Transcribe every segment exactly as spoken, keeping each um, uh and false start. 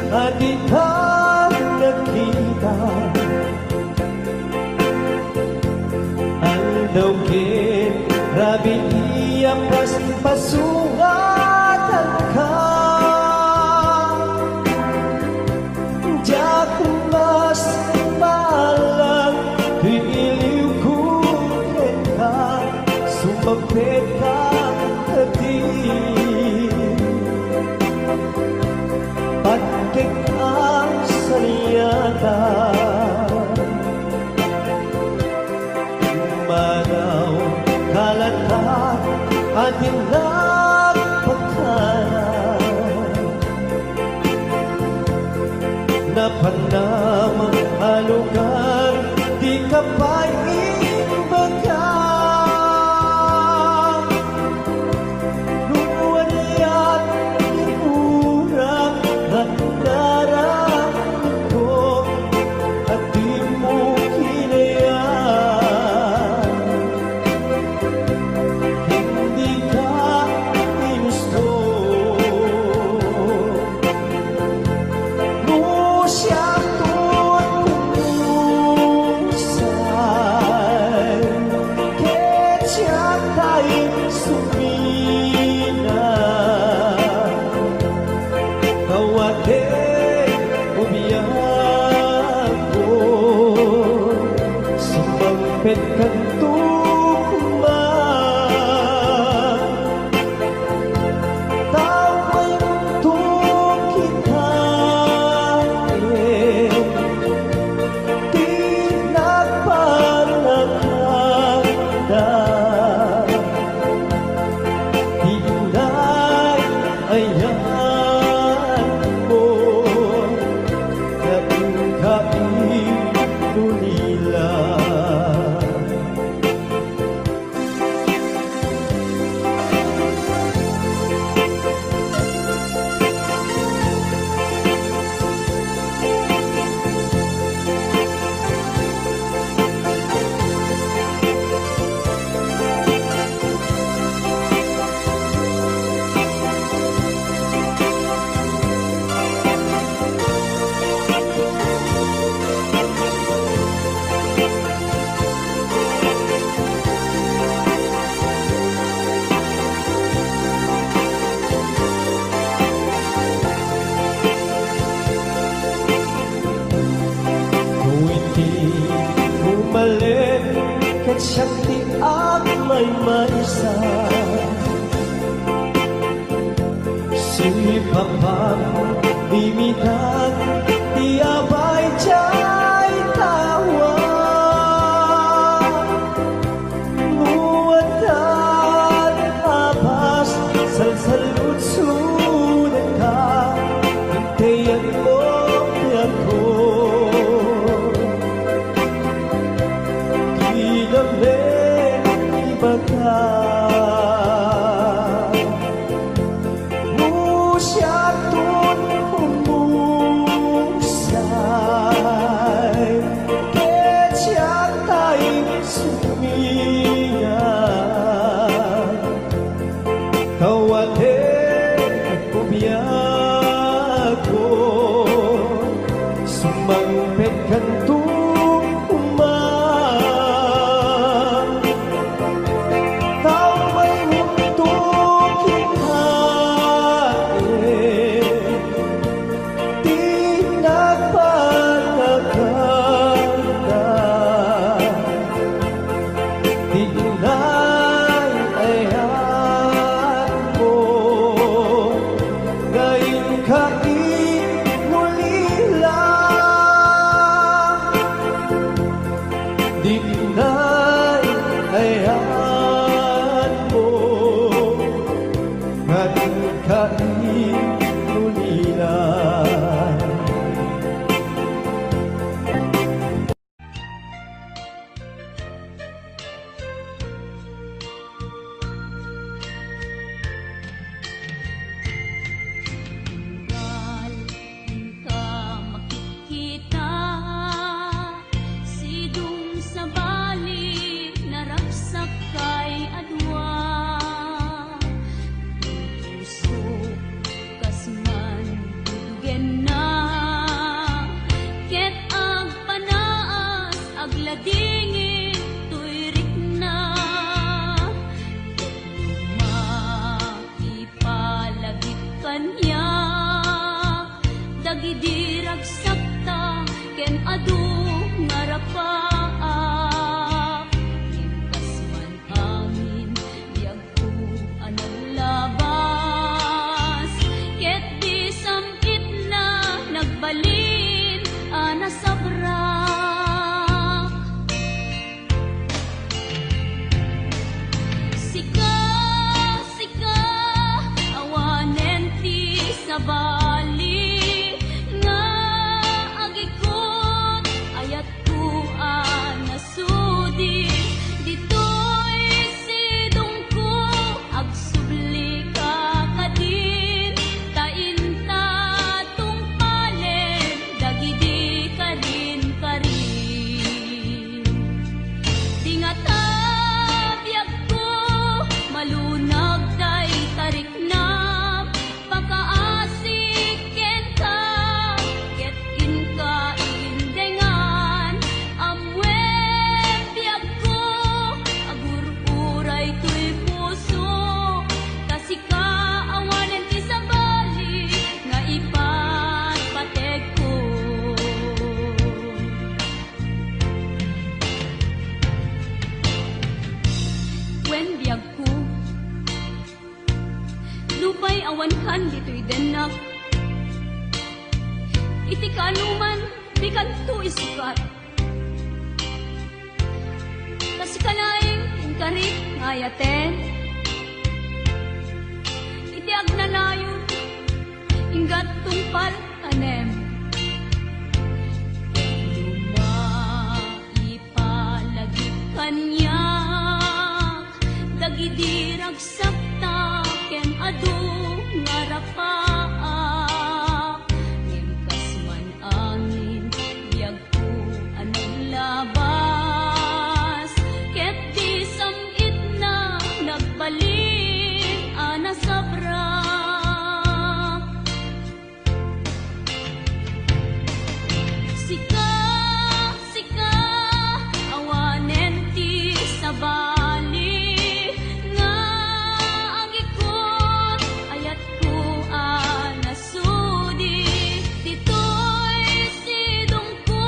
A ditan nakita, aldaw ket rabii a paspasungatanka. Diak mas maalang ti iliwko kenka, sumangpetka ti Pagkek a sariata, manaw kalatak a dinnak pagkanan. Napanam a lugar, dika pay imbaga. No aniat ti urak, nagdaramko a dimo kinayat. Dika inusto. No siak ti umusay, ket siak ti sumina. Kawatek o biagko, sumangpetkanto koma. Tapay unto kita, eh, ti nagpanaganda. Ti inay ayanmo, kain-kain mo nila. No iti umalin ket siak ti agmaymaysa, sipapam imitan ti abay diay tawa. No addan a pas, salsaludsodenka, inteyanmo ti agko. Di laeng ibaga. No siak ti umusay, ket siak ti sumina. Kawatek o biagko, sumangpetkanto koma. Tapay unto kita, eh, ti nagpanaganda. Ti inay ayanmo, kain-kain mo nila. Idi ragsakta ken adu nga rapaak, ngem kas man amin, biagko a naglabas, ket di sam-itna nagbalin a nasabrak. Sika, sika, awanen ti sabali nga agikut, ayatko a nasudi. Ditoy sidongko, agsublika kadin, ta inta tungpalen dagidi karinkarin. Di ngata biagko, malunag dayta riknam, pakaasik kenka, ket inka indengan. Ammom biagko, agur-uray toy puso, ta sika awanen ti sabali nga ipatpategko. Wen biagko, nupay awankan ditoy dennak, iti kaanoman, dikanto isukat. Ta sika laeng ti inkarik nga ayaten. Iti agnanayon, inggat tungpal tanem. Ket no maipalagip kaniak dagidi ragsakta ken adu nga rapaak, ngem kas man amin, biagko a naglabas, ket di sam-itna nagbalin a nasabrak. Sika, sika, awanen ti sabali nga agikut, ayatko a nasudi. Ditoy sidongko,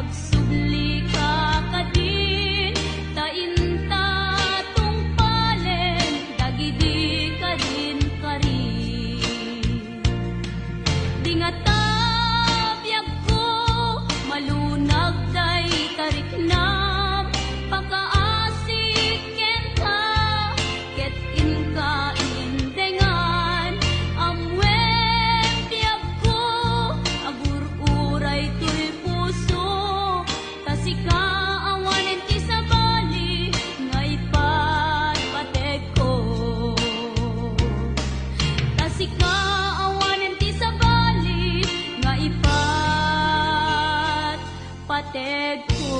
agsublika kadin, ta inta tungpalen dagidi karinkarin. Di ngata biagko, malunag dayta riknam, pakaasik kenka, ket inka indengan. Ammom biagko, agur-uray toy puso, ta sika awanen ti sabali nga ipatpategko. Ta sika awanen ti sabali nga ipatpategko.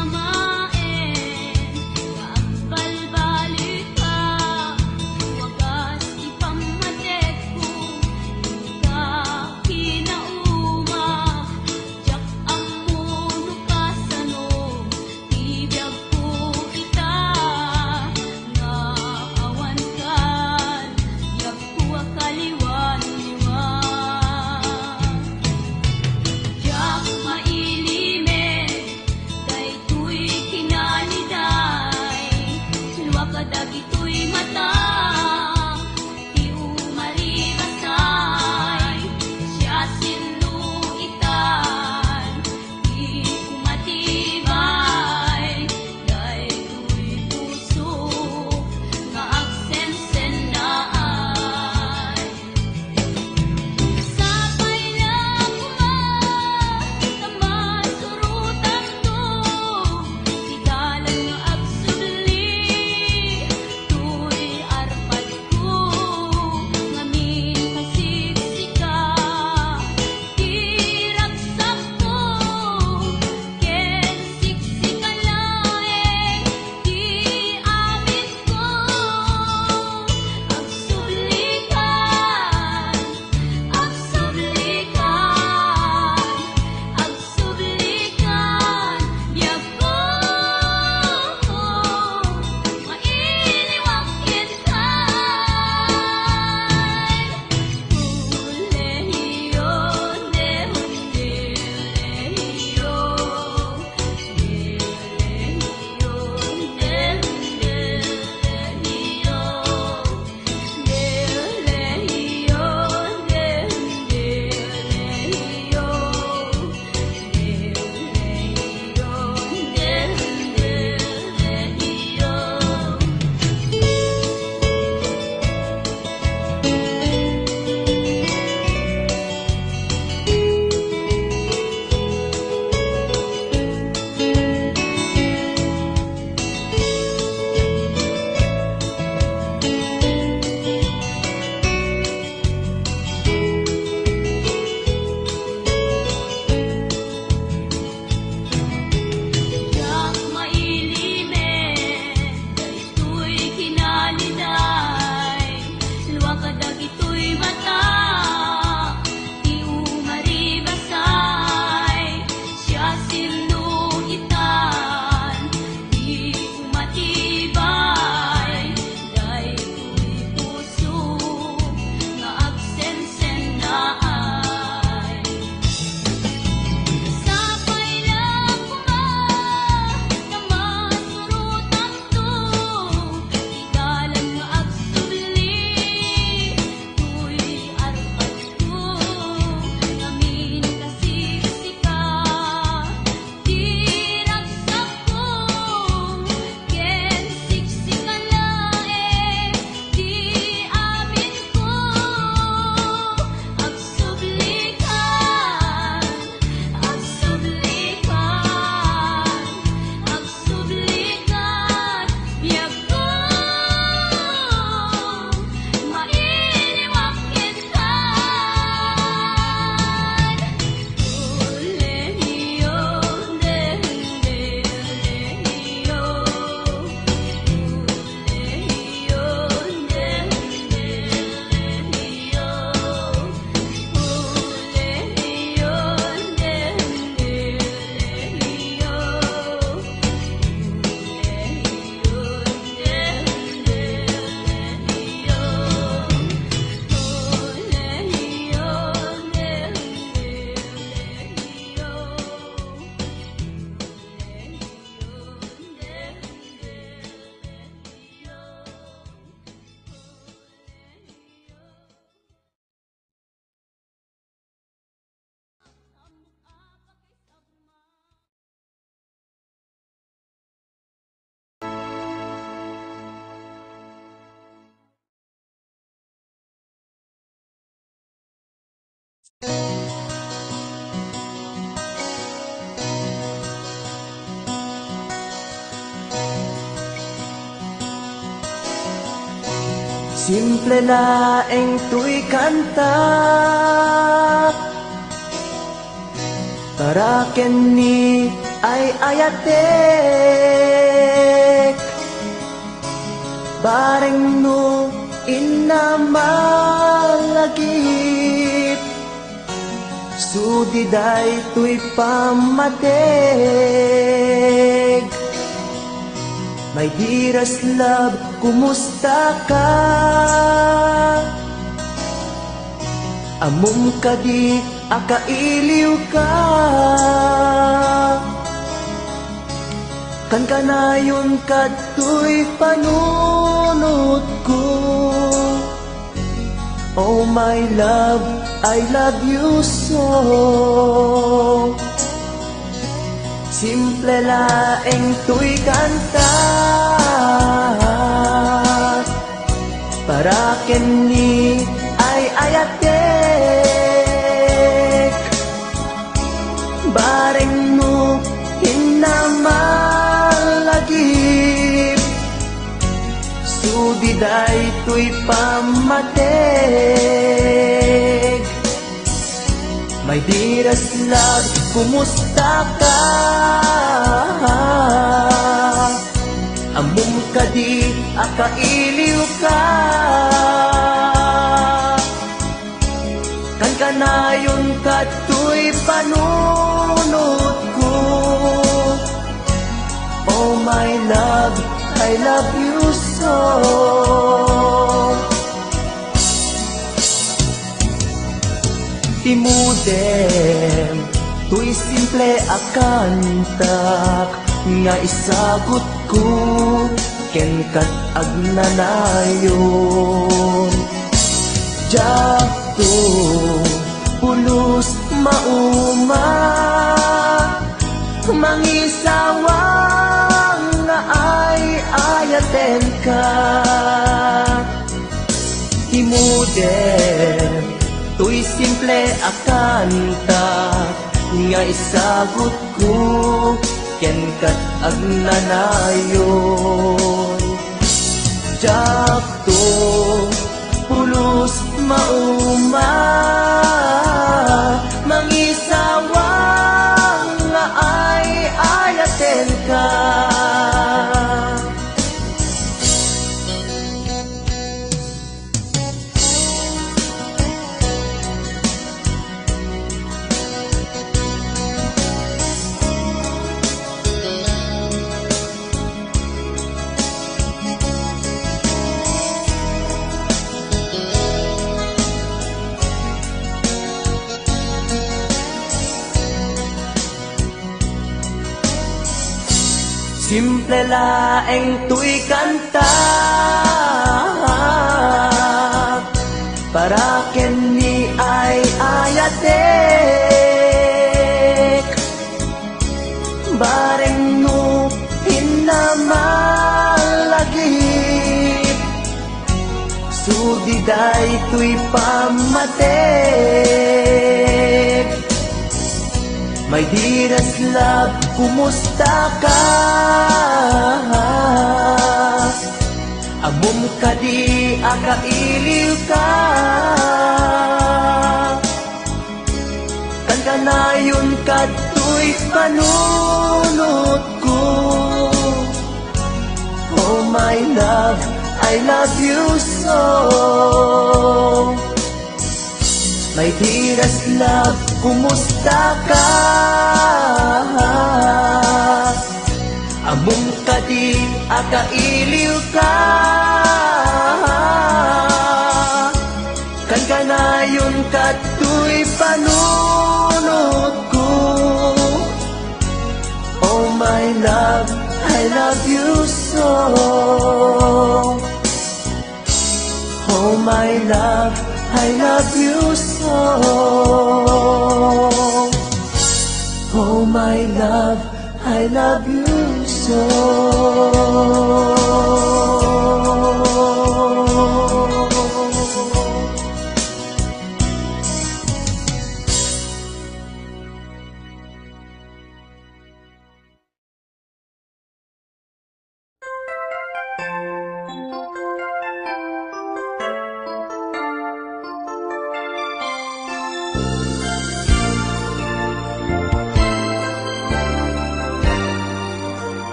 Namnamaen nga agbalbalika, wa Simple laeng toy kanta para ken ni ay-ayatek. Bareng no inna malagip, sudi daytoy pammateg. My dearest love, kumusta ka? Ammom kadi a kailiw ka? Kankanayon kadtoy panunotko. Oh my love, I love you so. Simple laeng toy kanta para ken ni ay-ayatek. Bareng no inna malagip, sudi daytoy pammateg. My dearest love, kumusta ka? Ammom kadi a kailiw ka? Kankanayon kadtoy panunotko. Oh my love, I love you so. Imudem toy simple a kantak nga isagutko ken kat agnanayon. Diakto pulos mauma, mangisawang nga ay-ayatenka. Imudem toy simple a kanta nga isagutko ken kat agnanayon. Diakto pulos mauma, mangisawang nga ay-ayatenka. Simple laeng toy kanta para ken ni ay-ayatek. Bareng no inna malagip, sudi daytoy pammateg. My dearest love, kumusta ka? Ammom kadi a kailiw ka? Kankanayon kadtoy panunotko. Oh my love, I love you so. My dearest love, kumusta ka? Ammom kadi a kailiw ka? Kankanayon kadtoy panunotko. Oh my love, I love you so. Oh my love, I love you so. Oh my love, I love you so.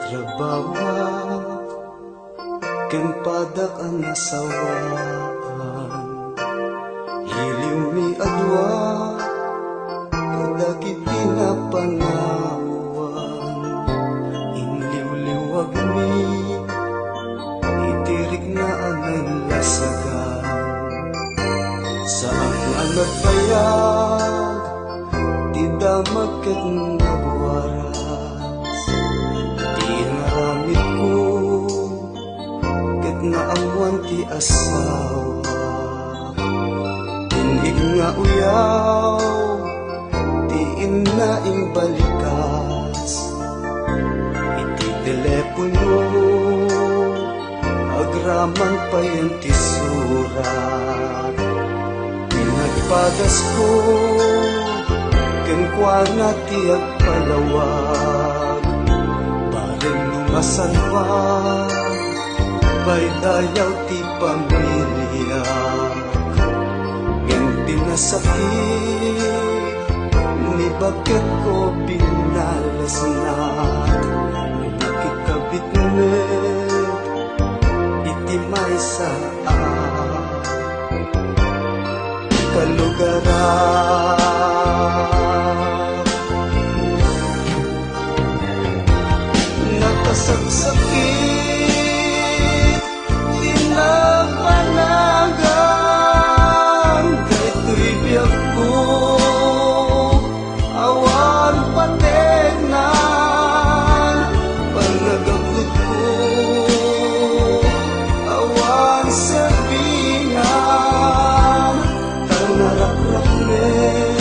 Trabahoak ken padak a nasawaan. Iliwmi a dua kadagiti napanawan. Inliwliwagmi iti rikna a nainlasagan. Saak nga nagbayag ti damag ket nagwaras. Ti inaramidko ket naammoan ti asawa. Tin-ig nga uyaw ti inna imbalikas. Iti telepono agraman payen ti surat. Pinagpadasko kenkuana ti agpalawag. Bareng no masanba, pay dayaw ti pamiliak. Ngem ti nasakit, ni baketko binalasna. Nakikabit met iti maysa a kalugaran. Nakasaksakit ti napanagan daytoy biagko. Awan pategnan, pannagagutko, awan serbingan, ta narakraknek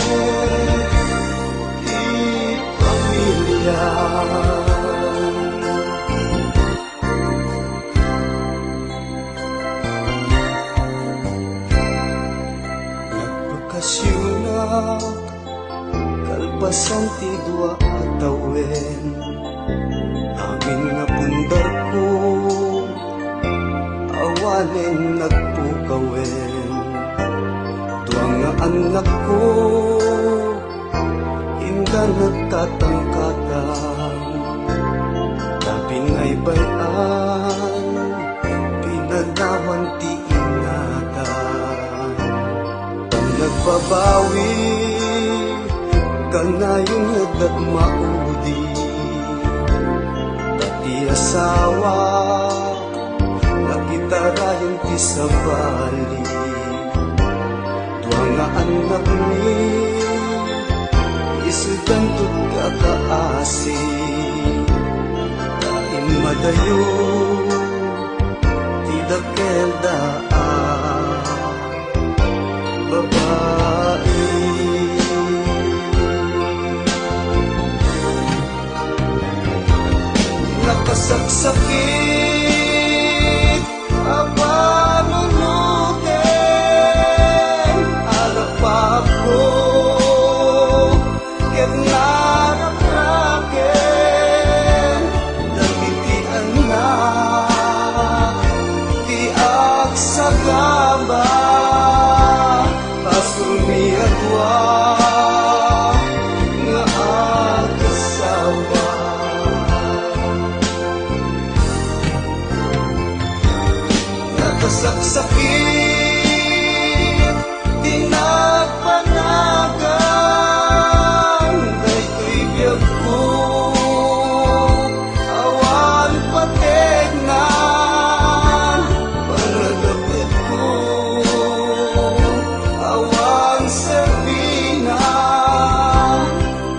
ti pamiliam. Nagbakasionak kalpasan ti dua a tawen. Amin nga pundarko, awanen nagpukawen. Dua nga annakko, inda nagkatangkatang. Ta pinaybay-an, pinanawan ti inada. Pannagbabawi, kanayon nga adda maudi. Ta ti asawa, nakitarayan ti sabali. Dua nga annakmi, isudanto ti kakaasi. Ta immadayo ti dakkelda a babai. Nakasaksakit a panunoten, alapakko ket narakraken dagiti annak ti agsagaba. Basolmi a dua nga agasawa. Nakasaksakit ti nagpanagan daytoy biagko. Awan pategnan, panagapetko, awan serbinan,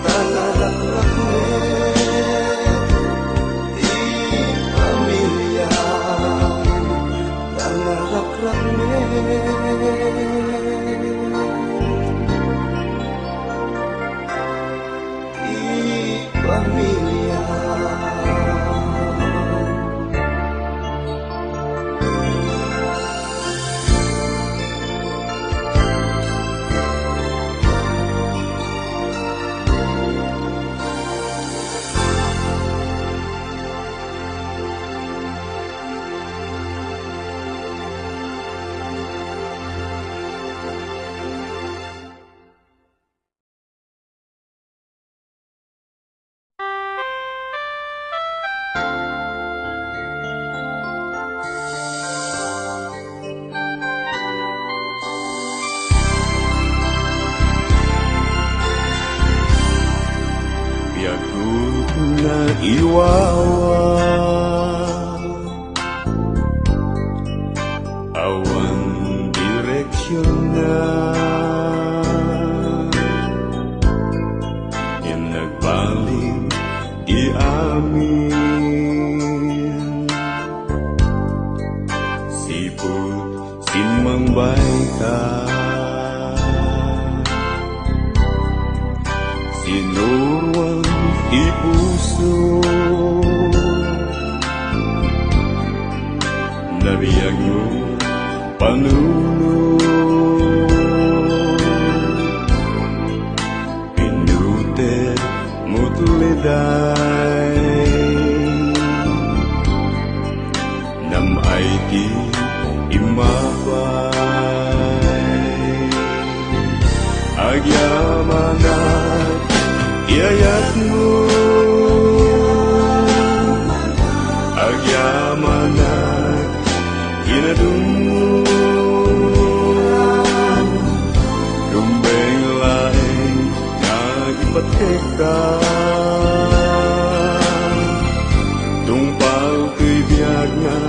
ta narakraknek ti pamiliam, ta narakraknek Naiwawa, awan direksionna, ngem nagbalik ti amin. Sipud simmangbayka, sinuroan ti puso, nabiagmo panunot. Pinuter mo ti liday, nam-ay ti immapay. Agyamanak ti ayatmo, agyamanak inadummo, rumbeng laeng nga ipatekka. Tungpal toy biag nga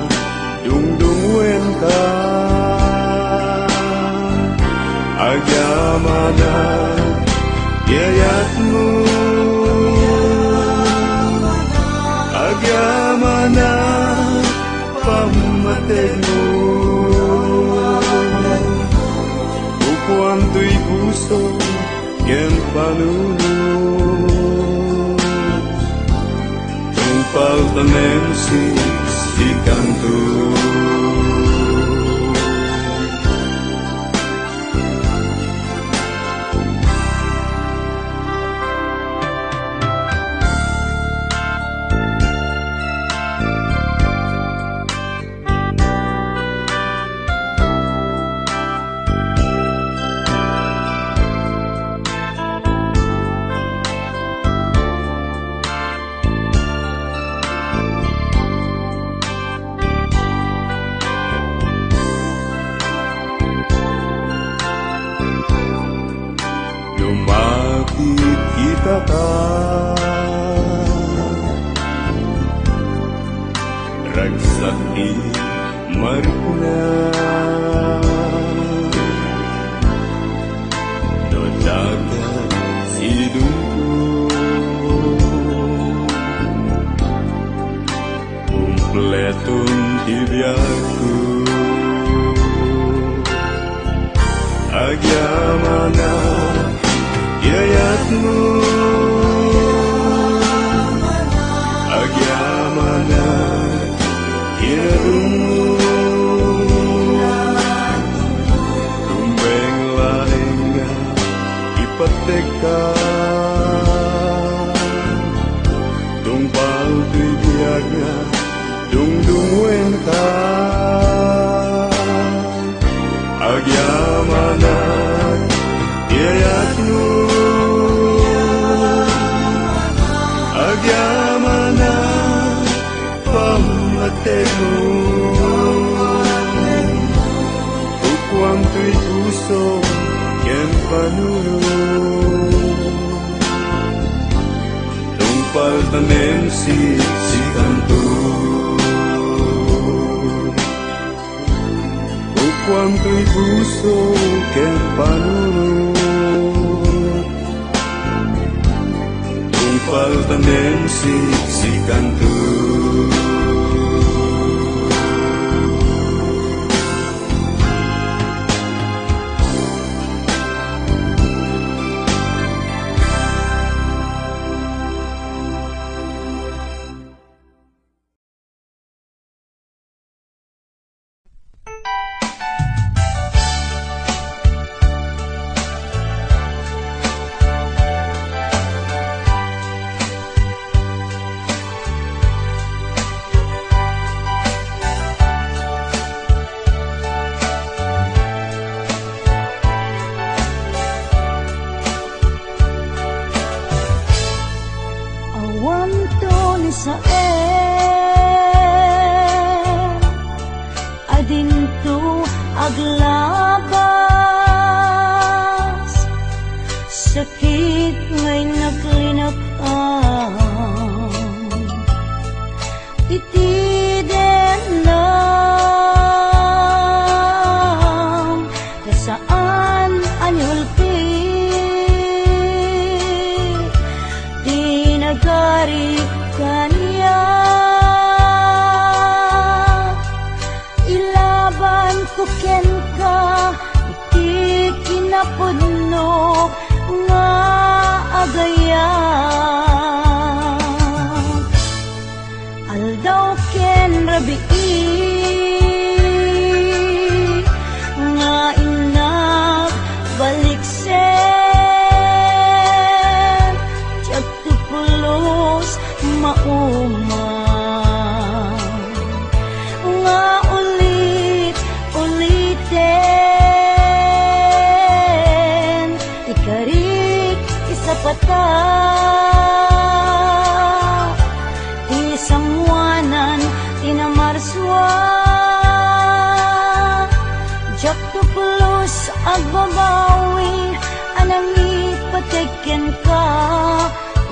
dungdungngoenka. Agyamanak ti ayatmo, agyamanak pammategmo. Ukoan toy puso ken panunot. Tungpal tanem siksikanto. Lumapit itata, ragsak ti marikna. No daga sidungko, kumpleton ti biagko. Agyamanak ti ayatmo, agyamanak ti inadummo. Rumbeng laeng nga ipatekka. Tungpal toy biag nga dungdungngoenka. Agyamanak ti ayatmo, agyamanak pammategmo. Ukoan toy puso ken panunot. Tungpal tanem siksikanto. Ukoan toy puso ken panunot. Tungpal tanem siksikanto. Awanto ni Sael a dinto aglabas, sakit nga innak linak-an. Iti demdem ta saan a niulpi ti nagari kaniak, ilabanko kenka iti kinapudno nga agayat. Aldaw ken rabii nga innak baliksen, diak to pulos mauma nga ulit-uliten. Ikarik, isapata ti sangoanan ti Namarsua. Diak to pulos agbabawi a nangipateg kenka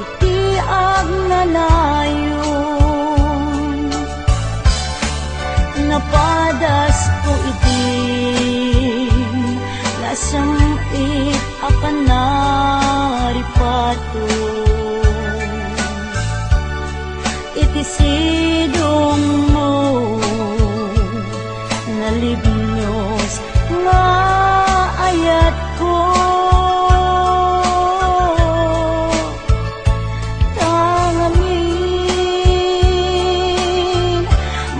iti agnanayon. Napadasko iti nasam-it a panaripato. Iti sidongmo, nalibnos nga ayatko. Tangamin,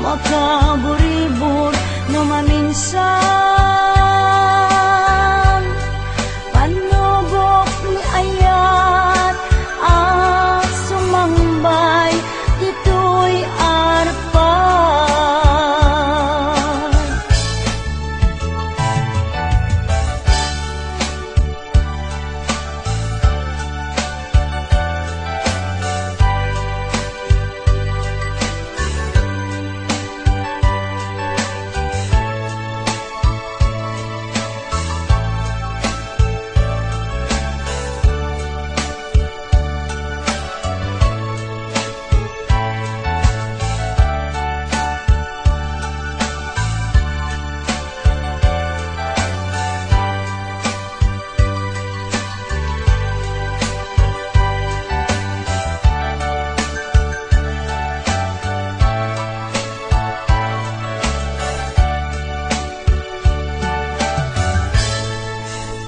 makaburibur no maminsan. Pannubok ni ayat a sumangbay ditoy arpa.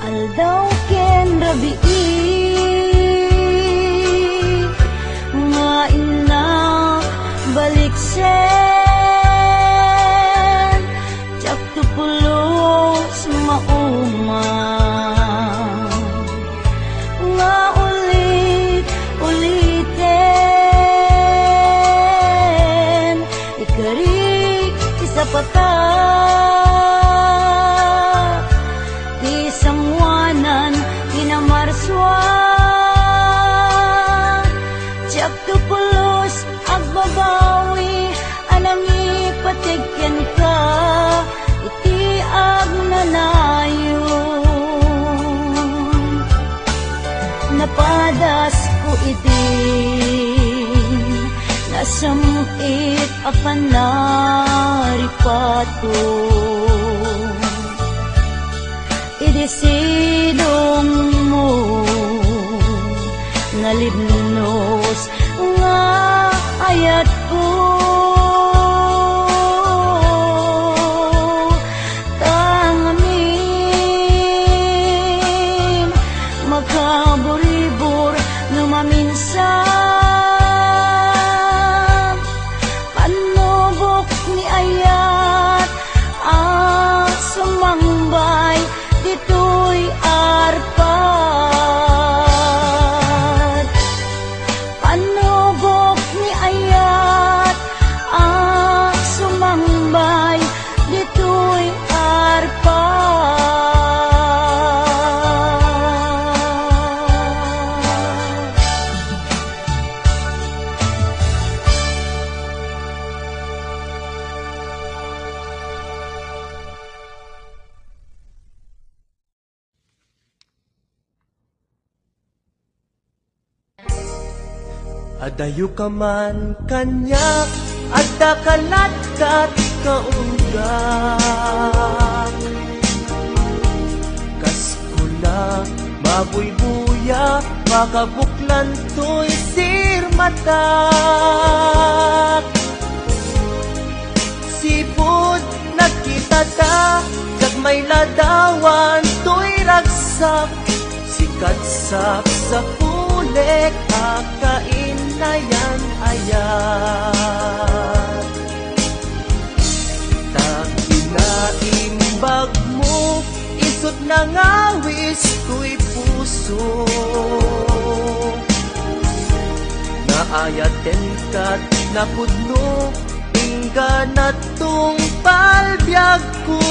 Aldaw ken rabii nga innak baliksen, diak to pulos mauma nga ulit-uliten. Ikarik, isapata ti sangoanan ti Namarsua. Diak to pulos agbabawi a nangipateg kenka iti agnanayon. Napadasko iti nasam-it a panaripato. Idi sidongmo, nalibnos nga ayatko. Tangamin, makaburibur no maminsan. Pannubok ni ayat a sumangbay ditoy arpa. Pannubok ni ayat a sumangbay ditoy arpa. Adayoka man kaniak, Adda ka latkat kaunggak. Kas kuna, mabuybuya, makabuklan toy sirmatak. Sipud nagkitata, ket may ladawan toy ragsak. Sikat sapsapulek a kainayan ayat. Ta kinaimbagmo, isut nangawis toy puso. Naayaten kat napudno, inggana tungpal biagko.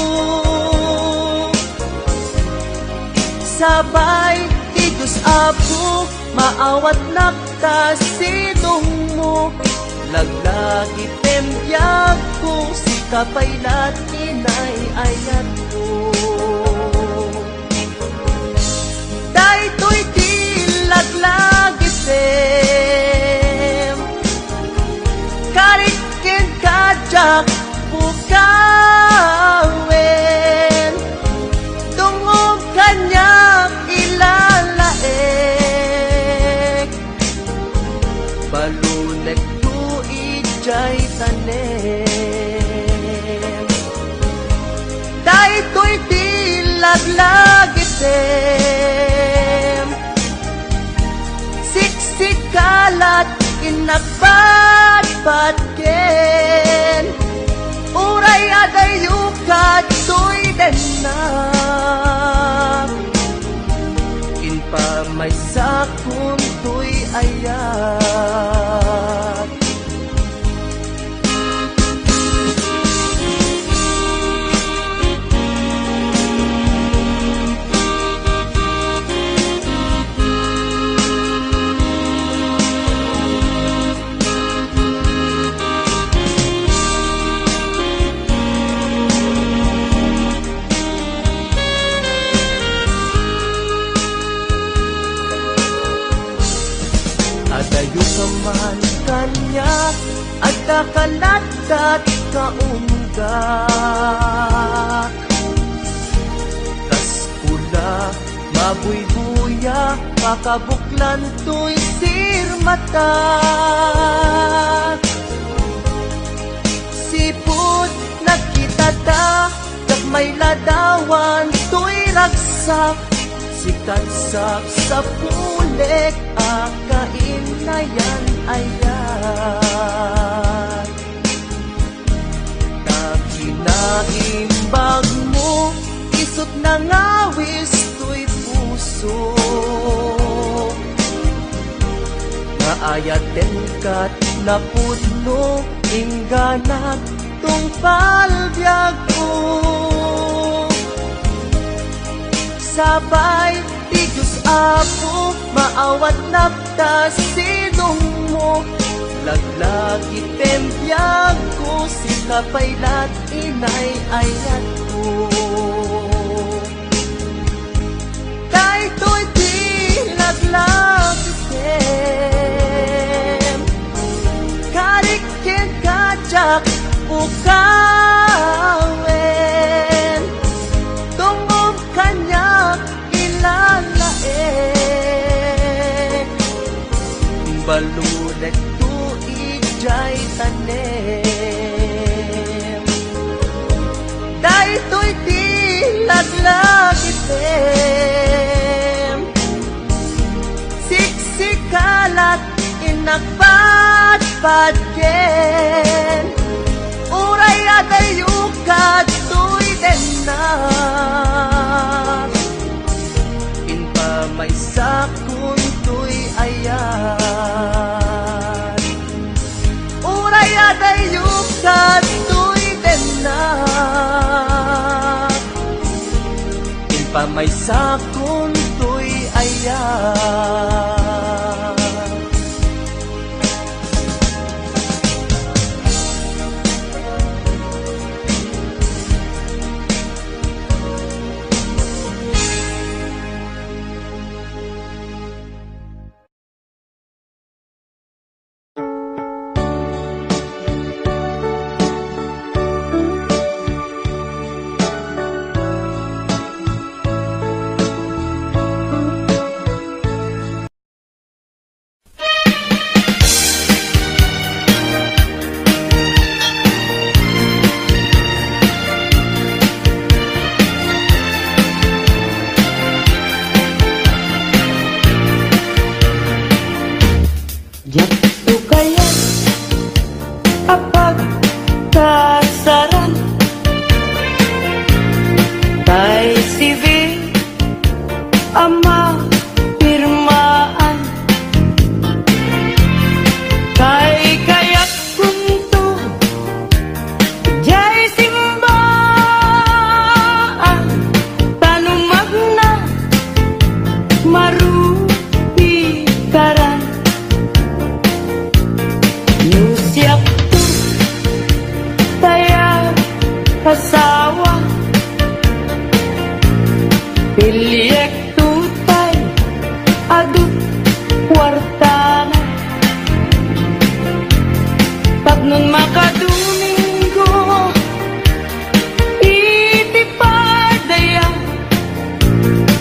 Sabay ti Dios Apo, maawatnak ta sidongmo. Laglagipem biagko, sika pay lat inay-ayatko. Daytoy ti laglagipem, karik ken kadiak pukawen, dungog kaniak ilalaek. Balonekto idiay tanem. Daytoy ti laglagipem, siksikalat innak patpatgen. Uray adayo kadtoy dennak, impamaysakon toy ayat. Adayo ka man kaniak, adda ka latkat kaunggak. Kas kuna, mabuybuya, makabuklan toy sirmatak. Sipud nagkitata, ket may ladawan toy ragsak. Sikat sapsapulek a kainayan ayat. Ta kinaimbagmo, isut nangawis toy puso. Naayaten kat napudno, inggana tungpal biagko. Sabay ti Dios Apo, maawatnak ta sidongmo. Laglagipem biagko, sika pay lat inay-ayatko. Daytoy ti laglagipem, karik ken kadiak pukawen, dungog kaniak ilalaek. Balonekto idiay tanem. Daytoy ti laglagipem, siksikalat innak patpatgen. Uray adayo kadtoy dennak, impamaysakon toy ayat. Uray adayo kadtoy dennak, impamaysakon toy ayat. a pagkasaran. Tay sivil a mapirmaan. Tay kayat kunto, jay simbaan, ta no magna, marupikaran. No siakto tay asawa, piliekto tay adu kuartana. Tapno makadomingo iti pardaya,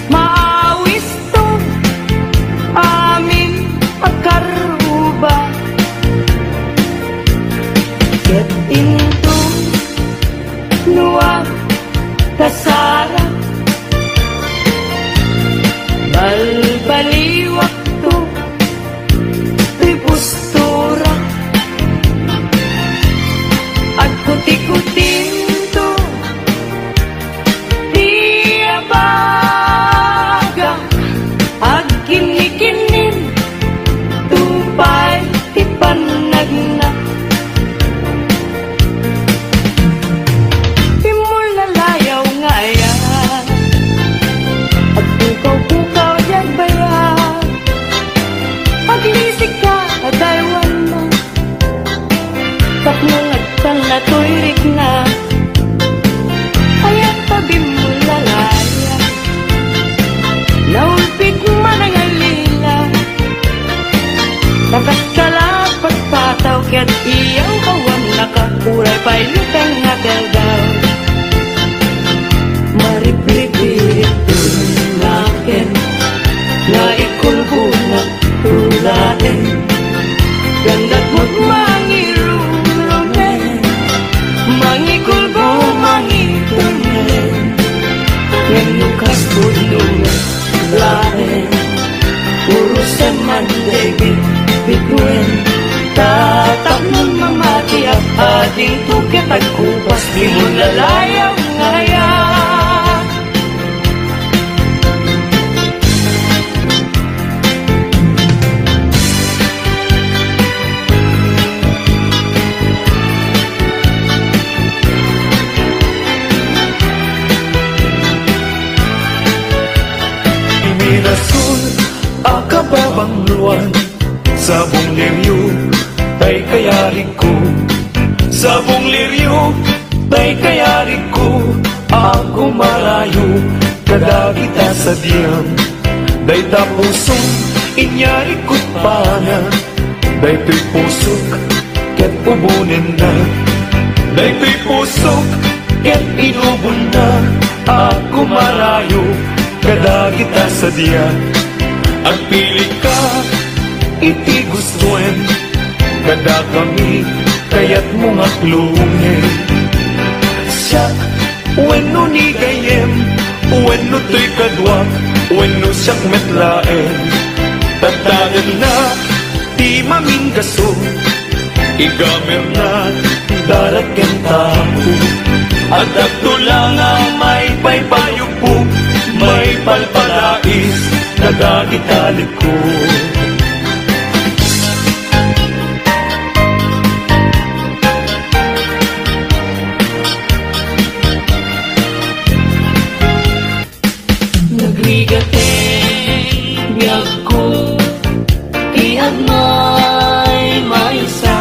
maawisto amin a karruba. Ket inton no agkasara, balbaliwakto ti postura. Agkutikutinto ti abaga, agkinnikinnin tupay ti pannagna. Immulalayaw nga aya, agpukaw-pukaw diay bayag, aglisika a daywanna, tapno agtanna toy rikna. Aya ta bimmulalayaw, naulpit man a ngalina. Tapat ka la pagpataw ket iyaw awan naka, uray pay lutang nga daldaw. Maripripiripto naken nga ikulbona tulaen. Gandat mo mangirurumen, mangikulbo, mangiturmen. Ngem no kas pudno laeng, urusen man dagiti bituen. Tatapnon mamatiak, adingto ket agkupas, immulalayaw nga aya. Imirasol a kababangloan, sabong lirio tay kayarigko, sabong lirio tay kayarigko, a gumarayo kadagita sadiam. Dayta pusom inyarigko pana, daytoy pusok ket ubonenna. Daytoy pusok ket inubonna a gumarayo kadagita sadia. Agpilika iti gustoen, kadakami kayatmo nga klongen. Siak wenno ni gayyem, wenno toy kaduak, wenno siak met laeng. Tattagenna ti maminggaso, igamerna, dara ken tapo. Addakto la nga maipaypayuppo, maipalpalais kadagita likko. Nagrigat ti biagko, ti agmaymaysa,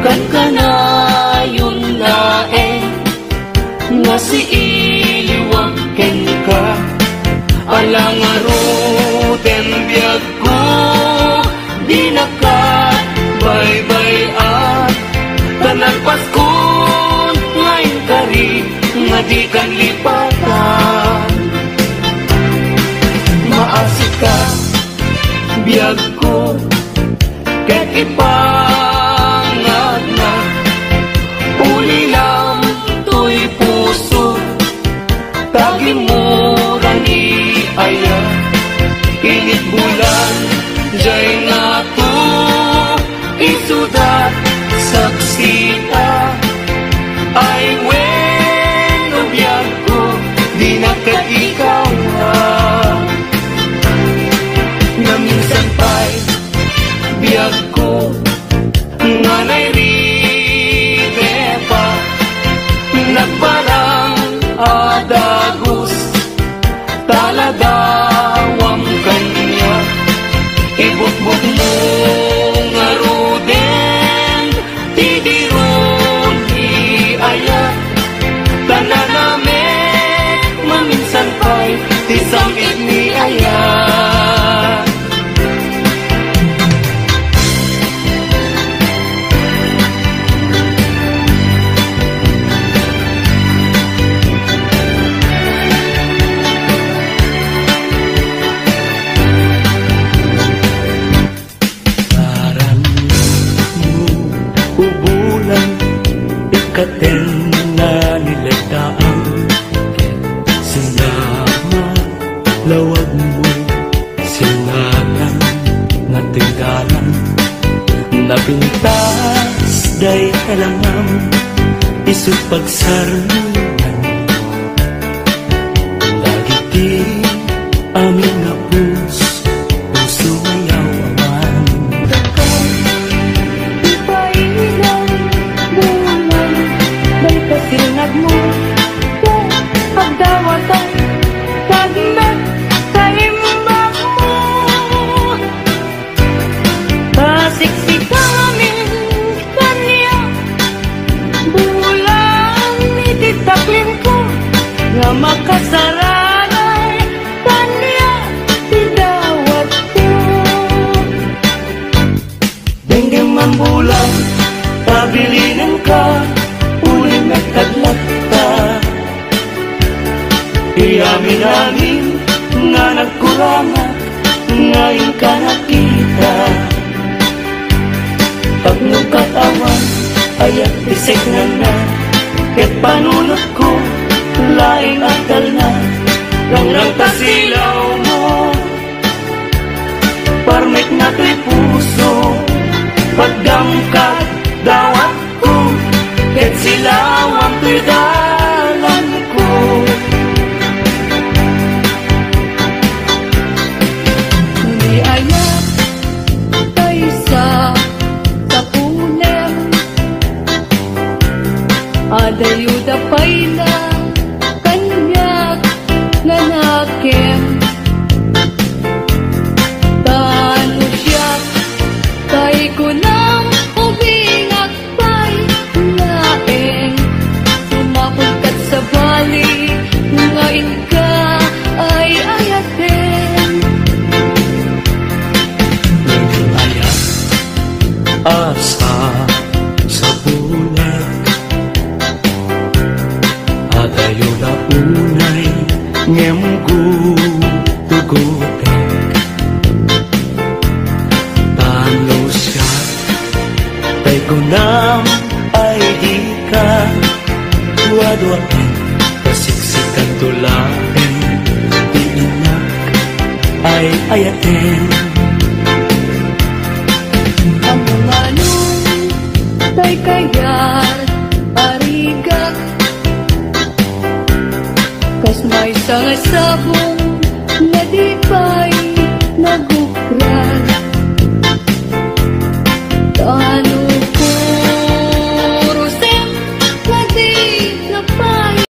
kankanayon laeng nga siiliwak kenka. Ala ngaruden biag ko, dinaka baybay-an, ta nalpaskon nga inkari nga dikan lipatan. Maasika, biagko, ket ipangadna, ulilam toy puso. Tagimura ni aya, init bulan, jay ngato, isudat, sak Pangit ni aya. Aramidmo, ubulan, ikkaten nga ni lektaam. Sinama, lawagmo, sinatan nga tinggalan. Napintas dayta langam, isu pagsarnunan. Dagiti amin nga pus-, puso nga yaw awan. Daka, ipailang bulan, dayta singadmo, agdawatan, kagnak, kaimbagmo. Pasiksikamin kaniak, bulan iti taklingko nga makasarangay kaniak ti dawatko. Denggem man bulan, pabilinenka, ulimek kad latta. Ti amin-amin nga nagkurangan nga inka nakita. Tapno kat awan ayat ti seknanna, ket panunotko laeng adalna. Langlangta silawmo, parmekna toy puso, paddam kad dawatko, ket silawam toy dalanko. Ni ayat tay sa tapunem, adayo da pay la kaniak nga nakem. Ta no siak, tay kunam, ubingak pay laeng. Sumapul kad sabali nga inka ay ayaten. Ayat a sa, sa bulak. Adayo la unay ngem gugutek. Ta no siak, tay kunam ay dika duaduaen, kasiksikan to laeng ti innak ay ayaten. Ammom ngarud tay kayat a rigak, kas maysa nga sabong nga di pay nagukrag. Ta